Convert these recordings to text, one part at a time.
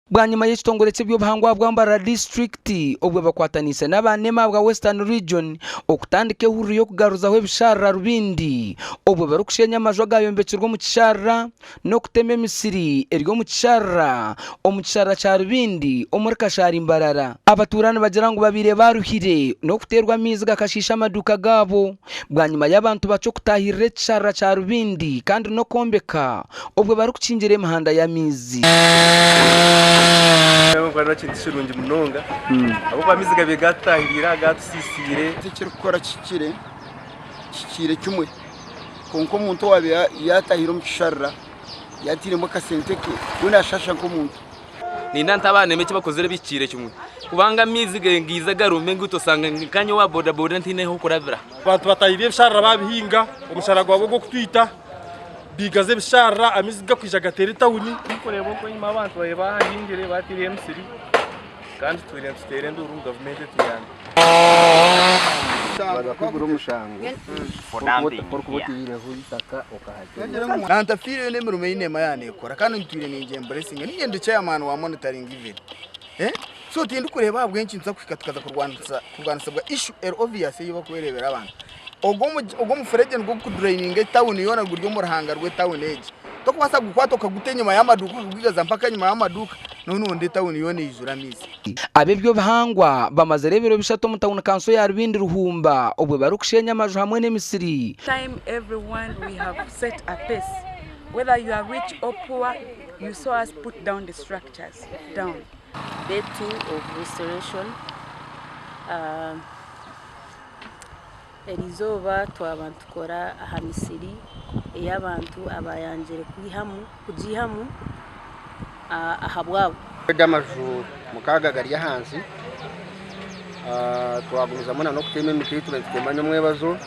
Bwanyima y'ekitongore ky'eby'obuhangwa bwa Mbarara disiturikiti obwe bakwataniise n'aba NEMA bwa Western Region okutandika ehururu y'okugaruzaho ebisharara Rubindi obwe barikushenya amaju agayombekirwe omu kisharara n'okutema emisiri eri omu kisharara omu kisharara kya Rubindi omuri Kashari Mbarara. Abatuura nibagira ngu babaire baruhire n'okuteerwa amaizi gakashiisha amaduuka gaabo bwanyima y'abantu bakye okutaahirira ekisharara kya Rubindi kandi n'okwombeka obwe barikukingira emihanda y'amaizi. Kwonka n'ekintu kirungi munonga ahabw'okuba amaizi gabaire gatutahiriire aha gatusisiire. Ekirikukora kihikire, kihikiire kimwe kwonka omuntu owaabaire yaatahire omu kisharara yaatairemu akasente ke we naashaasha nk'omuntu. Nindeeba nti abaana eki bakozire bihikiire kimwe kubanga amaizi gaiza garumba enguuto osanga nka nyowe owa bodaboda ntaine ah'okurabira. Abantu batahirire ebisharara babihinga omushana gwaba ogw'okutwita. Biigaza ebisharara amaizi gakwija gateera etawuni. Turikureeba oku enyima abantu babaire bahahingire bataireho emisiri kandi tutwire nituteera enduuru ngu gavumenti etuyambe. Nantafiireyo n'emirimo ei NEMA yaanekora kandi ntwire ningyemburesinga. Niinye ndi chairman wa monitoring even. So tindikureeba ahabw'enki nituza kuhika tukaza kurwanisibwa issue eri obvious ei barikwereebera abantu. Ogwo omufuregye nigwo gurikudraininga etawuni yoona guri omu ruhanga rw'etawuni egi. Torikubaasa kugukwata okaguta enyima y'amaduuka okagwigaza mpaka enyima y'amaduuka noona etawuni yoona eijura amaizi. Ab'eby'obuhangwa bamazire ebiro bishatu omu tauni kanso ya Rubindi Ruhumba obwe barikushenya amaju hamwe n'emisiri. Time everyone we have set a pace whether you are rich or poor you saw us put down the structures down. Day 2 of restoration Erizooba twaba nitukora aha misiri ey'abantu abayangire kugiihamu ahabwabo. Amaju mukaaga gari ahansi, twagumizamu n'okutema emiti ei tubaire nitutema nyomwebazo,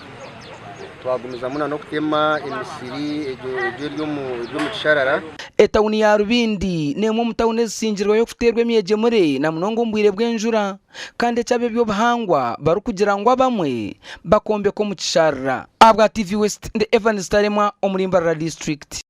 twagumizamu n'okutema emisiri egyo eri omu kisharara. Etawuni ya Rubindi n'emwe omu tawuni ezisingirweho kuteerwa emyegyemure na munonga omu bwire bw'enjura. Kandi eki ab'eby'obuhangwa barikugira ngu abamwe bakombeka omu kisharara. Ahabwa TV West, ndi Evans Taremwa omuri Mbarara District.